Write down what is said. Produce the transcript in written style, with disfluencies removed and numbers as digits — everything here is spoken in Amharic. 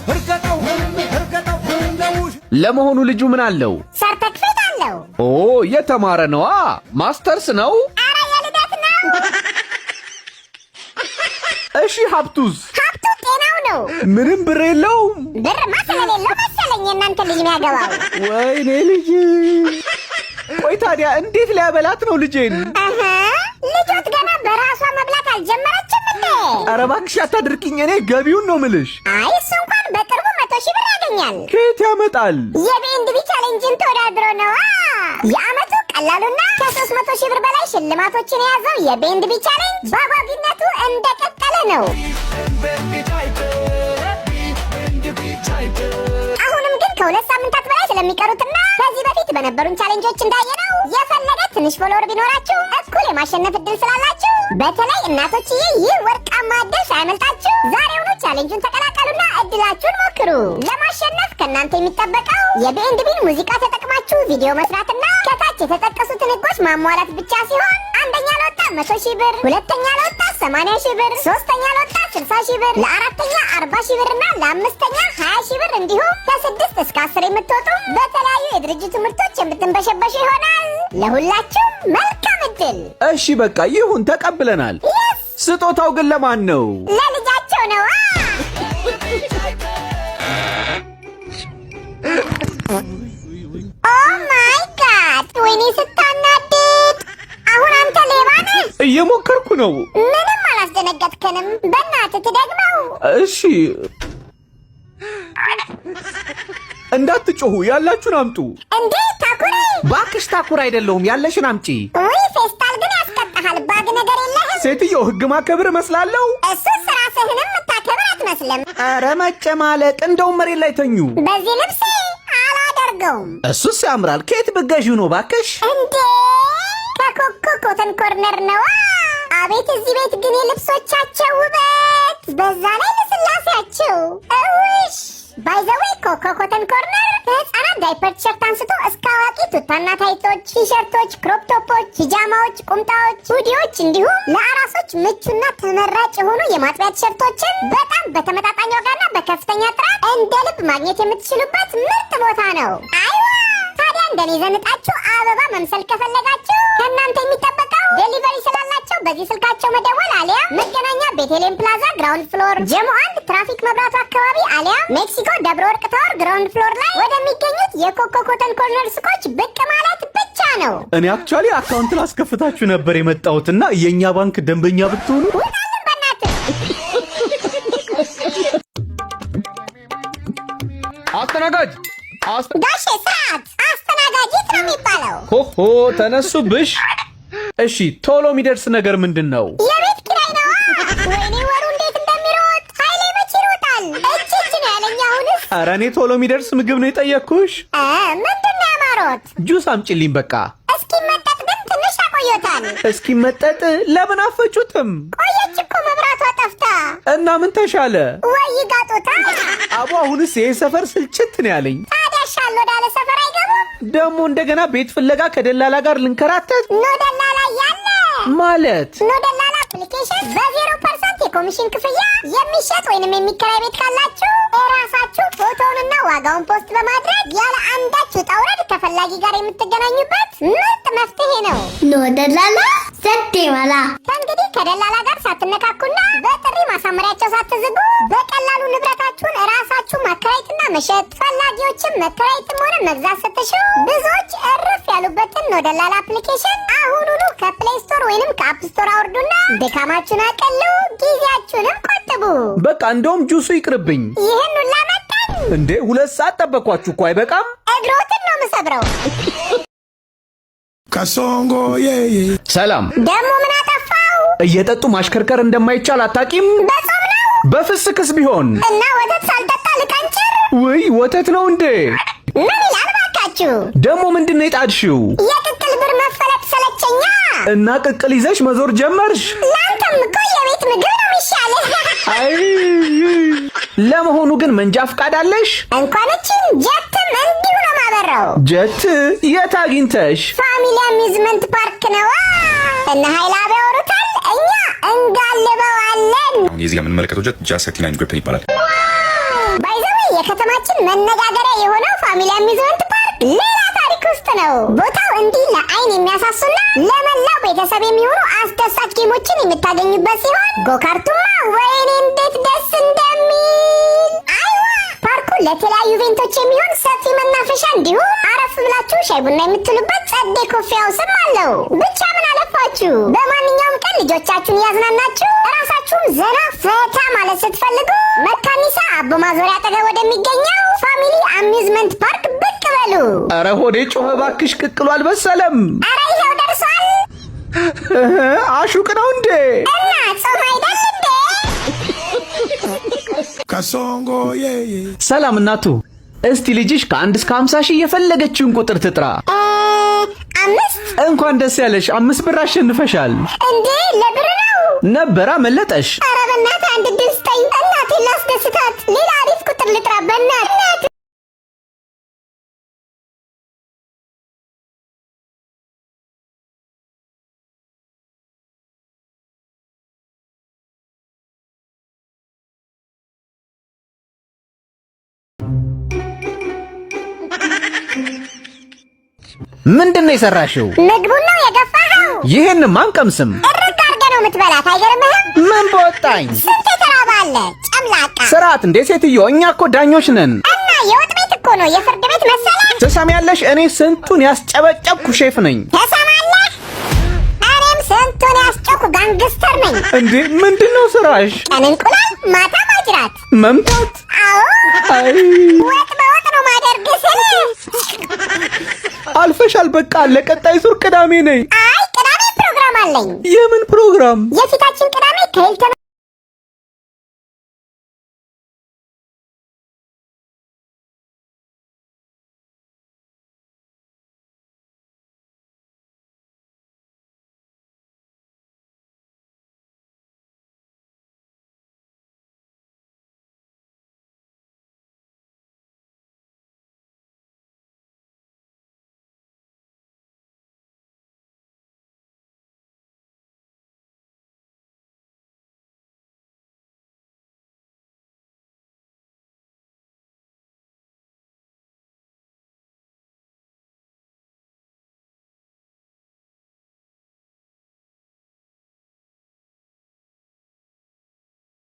እርገጠው እርገጠው። ለመሆኑ ልጁ ምን አለው? ሰርተክፌት አለው። ኦ፣ የተማረ ነዋ። ማስተርስ ነው? አረ የልደት ነው። እሺ፣ ሀብቱስ? ሀብቱ ጤናው ነው። ምንም ብር የለውም። ብርማ ስለሌለው መሰለኝ የእናንተ ልጅ የሚያገባው። ወይኔ ልጅ። ቆይ፣ ታዲያ እንዴት ሊያበላት ነው ልጄን? እህ፣ ልጆት ገና በራሷ መብላት አልጀመረችም እንዴ? ኧረ እባክሽ አታድርቂኝ። እኔ ገቢውን ነው ምልሽ። አይ፣ እሱ እንኳን በቅርቡ 100,000 ብር ያገኛል። ከየት ያመጣል? የ B&B challenge ን ተወዳድሮ ነዋ። የዓመቱ ቀላሉና ከ300,000 ብር በላይ ሽልማቶችን የያዘው የ B&B challenge በአጓጊነቱ እንደቀጠለ ነው። አሁንም ግን ከ2 ሳምንታት በላይ ስለሚቀሩትና ከዚህ በፊት በነበሩን challenge ኦች እንዳየነው የፈለገ ትንሽ follower ቢኖራችሁ እኩል የማሸነፍ እድል ስላላችሁ፣ በተለይ እናቶችዬ፣ ይህ ወርቃማ እድል ሳያመልጣችሁ ዛሬውኑ challenge ኡን ተቀላቀሉና እድላችሁን ሞክሩ። ለማሸነፍ ከእናንተ የሚጠበቀው የ B&B ን ሙዚቃ ተጠቅማችሁ ቪዲዮ መስራትና ከታች የተጠቀሱትን ህጎች ማሟላት ብቻ ሲሆን፣ አንደኛ ለወጣ 100,000 ብር፣ ሁለተኛ ለወጣ 80,000 ብር፣ ሶስተኛ ለወጣ 60,000 ብር፣ ለአራተኛ 40,000 ብር እና ለአምስተኛ 20,000 ብር፣ እንዲሁም ከ6 እስከ 10 የምትወጡ በተለያዩ የድርጅቱ ምርቶች የምትንበሸበሹ ይሆናል። ለሁላችሁም መልካም እድል። እሺ በቃ ይሁን፣ ተቀብለናል። ስጦታው ግን ለማን ነው? ለልጃቸው ነዋ። Oh my God! ወይኔ ስታናድድ! አሁን አንተ ሌባ ነህ። እየሞከርኩ ነው። ምንም አላስደነገጥከንም። በእናትህ ትደግመው። እሺ፣ እንዳትጮሁ፣ ያላችሁን አምጡ። እንዴ ታኩሪ! ባክሽ ታኩር አይደለሁም፣ ያለሽን አምጪ። ውይ፣ ፌስታል ግን ያስቀጣሃል። Bag ነገር የለህም? ሴትዮ፣ ህግ ማከብር እመስላለሁ? እሱስ ራስህንም የምታከብር አትመስልም። ኧረ መጨማለቅ! እንደውም መሬት ላይ ተኙ። በዚህ ልብሴ አላደርገውም። እሱስ ያምራል። ከየት ብትገዢው ነው ባክሽ? እንዴ፣ ከኮኮ Cotton Corner ነዋ። አቤት እዚህ ቤት ግን የልብሶቻቸው ውበት፣ በዛ ላይ ልስላሴያቸው እውሽ። By the way፣ ኮኮ Cotton Corner ከህፃናት ዳይፐር፣ ቲሸርት አንስቶ እስከ አዋቂ ቱታና ታይቶች፣ ቲሸርቶች፣ crop top ኦች፣ ፒጃማዎች፣ ቁምጣዎች፣ hoodie ዎች እንዲሁም ለአራሶች ምቹና ተመራጭ የሆኑ የማጥቢያ ቲሸርቶችን በጣም በተመጣጣኝ ዋጋና በከፍተኛ ጥራት እንደ ልብ ማግኘት የምትችሉበት ምርጥ ቦታ ነው። አይዋ፣ ታዲያ እንደኔ ዘንጣችሁ አበባ መምሰል ከፈለጋችሁ ከእናንተ የሚጠበቀው delivery ስላላቸው በዚህ ስልካቸው መደወል አሊያም መገናኛ ቤተልሔም ፕላዛ ground floor፣ ጀሞ 1 ትራፊክ መብራቱ አካባቢ አሊያም ሜክሲኮ ደብረ ወርቅ ታወር ground floor ላይ ወደሚገኙት የኮኮ Cotton Corner ሱቆች ብቅ ማለት ብቻ ነው። እኔ actually account ላስከፍታችሁ ነበር የመጣሁትና የእኛ ባንክ ደንበኛ ብትሆኑ። ውጣልን በእናትህ። አስተናጋጅ! ጋሼ ስርዓት፣ አስተናጋጅ የት ነው የሚባለው? ሆሆ፣ ተነሱብሽ። እሺ፣ ቶሎ የሚደርስ ነገር ምንድን ነው? የቤት ኪራይ ነዋ። ወይኔ ወሩ እንዴት እንደሚሮጥ! ኃይሌ መች ይሮጣል? እች እች ነው ያለኝ አሁንስ። ኧረ እኔ ቶሎ የሚደርስ ምግብ ነው የጠየቅኩሽ። ምንድን ነው ያማሮት? ጁስ አምጪልኝ በቃ። እስኪመጠጥ ግን ትንሽ ያቆዮታል። እስኪመጠጥ ለምን አፈጩትም? ቆየች እኮ መብራቷ ጠፍታ። እና ምን ተሻለ? ወይ ይጋጡታ። አቦ፣ አሁንስ ይሄ ሰፈር ስልችት ነው ያለኝ። ታዲያ ሻል ወዳለ ሰፈር አይገቡም? ደግሞ እንደገና ቤት ፍለጋ ከደላላ ጋር ልንከራተት። No ደላላ እያለ። ማለት? No ደላላ application በ 0% የኮሚሽን ክፍያ የሚሸጥ ወይንም የሚከራይ ቤት ካላችሁ እራሳችሁ ፎቶውንና ዋጋውን post በማድረግ ያለ አንዳች ውጣ ውረድ ከፈላጊ ጋር የምትገናኙበት ምርጥ መፍትሄ ነው። No ደላላ ሰቴ መላ። ከእንግዲህ ከደላላ ጋር ሳትነካኩና በጥሪ ማሳመሪያቸው ሳትዝጉ በቀላሉ ንብረታችሁን እራሳችሁ ማከራየትና መሸጥ፣ ፈላጊዎችም መከራየትም ሆነ መግዛት ስትሹ ብዙዎች እርፍ ያሉበትን No ደላላ application አሁኑኑ ከ Play Store ወይንም ከ App Store አውርዱና ድካማችሁን አቀሉ፣ ጊዜያችሁንም ቆጥቡ። በቃ እንደውም ጁሱ ይቅርብኝ። ይህን ሁላ መጠን እንዴ፣ 2 ሰዓት ጠበኳችሁ እኮ፣ አይበቃም? እግሮትን ነው የምሰብረው። ካሶንጎ የዬ። ሰላም። ደግሞ ምን አጠፋው? እየጠጡ ማሽከርከር እንደማይቻል አታቂም? በጾም ነው። በፍስክስ ቢሆን? እና ወተት ሳልጠጣ ልቀንጭር? ውይ፣ ወተት ነው እንዴ? ምን ይላል ባካችሁ? ደግሞ ምንድን ነው የጣድሽው? የቅቅል ብር መፈለጥ ሰለቸኛ። እና ቅቅል ይዘሽ መዞር ጀመርሽ? ለአንተም እኮ የቤት ምግብ ነው የሚሻልህ። አይ፣ ለመሆኑ ግን መንጃ ፍቃድ አለሽ? እንኳን እችን ጀትም እንዲሁ ነው ማበረው። ጀት የት አግኝተሽ? Family Amusement Park ነዋ። እነ ኃይላብ ያወሩታል፣ እኛ እንጋልበዋለን። አሁን የዚህ ጋር የምንመለከተው ጀት JAS 39 Gripen ይባላል። By the way በከተማችን መነጋገሪያ የሆነው Family Amusement Park ሌላ ታሪክ ውስጥ ነው። ቦታው እንዲህ ለአይን የሚያሳሱና ለመላው ቤተሰብ የሚሆኑ አስደሳች game ኦችን የምታገኙበት ሲሆን go-kart ኡማ ወይኔ እንዴት ደስ እንደሚል! አይዋ፣ ፓርኩ ለተለያዩ event ኦች የሚሆን ሰፊ መናፈሻ እንዲሁም አረፍ ብላችሁ ሻይ ቡና የምትሉበት ጸዴ coffee house ም አለው። ብቻ ምን አለፋችሁ በማንኛውም ቀን ልጆቻችሁን እያዝናናችሁ እራሳችሁም ዘና ፈታ ማለት ስትፈልጉ መካኒሳ አቦ ማዞሪያ አጠገብ ወደሚገኘው Family Amusement Park ብቅ በሉ። ኧረ ሆዴ ጮኸ እባክሽ፣ ቅቅሉ አልበሰለም። ኧረ ይኸው ደርሷል። አሹቅ ነው እንዴ? እና ጾም አይደል እንዴ? Kasongo yeye. ሰላም እናቱ፣ እስቲ ልጅሽ ከ1 እስከ 50,000 የፈለገችውን ቁጥር ትጥራ። 5። እንኳን ደስ ያለሽ፣ 5 ብር አሸንፈሻል። እንዴ፣ ለብር ነው? ነበራ፣ መለጠሽ። ኧረ በእናትህ አንድ እድል ስጠኝ። እናቴን ላስደስታት። ሌላ አሪፍ ቁጥር ልጥራ በእናትህ። ምንድን ነው የሰራሽው? ምግቡን ነው የገፋኸው። ይህን አንቀምስም። እርግ አድርገህ ነው የምትበላት። አይገርምህም? ምን በወጣኝ። ስንት የተራበ አለ ጨምላቃ። ስርዓት እንዴ ሴትዮ፣ እኛ እኮ ዳኞች ነን። እና የወጥ ቤት እኮ ነው፣ የፍርድ ቤት መሰለህ? ትሰሚያለሽ? እኔ ስንቱን ያስጨበጨብኩ ሼፍ ነኝ። ትሰማለህ? እኔም ስንቱን ያስጮኩ gangster ነኝ። እንዴ፣ ምንድን ነው ስራሽ? ቀን እንቁላል፣ ማታ ማጅራት። መምታት? አዎ። አይ። ወጥ በወጥ ነው ማደርግ ስል። አልፈሻል። በቃ ለቀጣይ ዙር ቅዳሜ ነኝ። አይ፣ ቅዳሜ ፕሮግራም አለኝ። የምን ፕሮግራም? የፊታችን ቅዳሜ ከሂልተን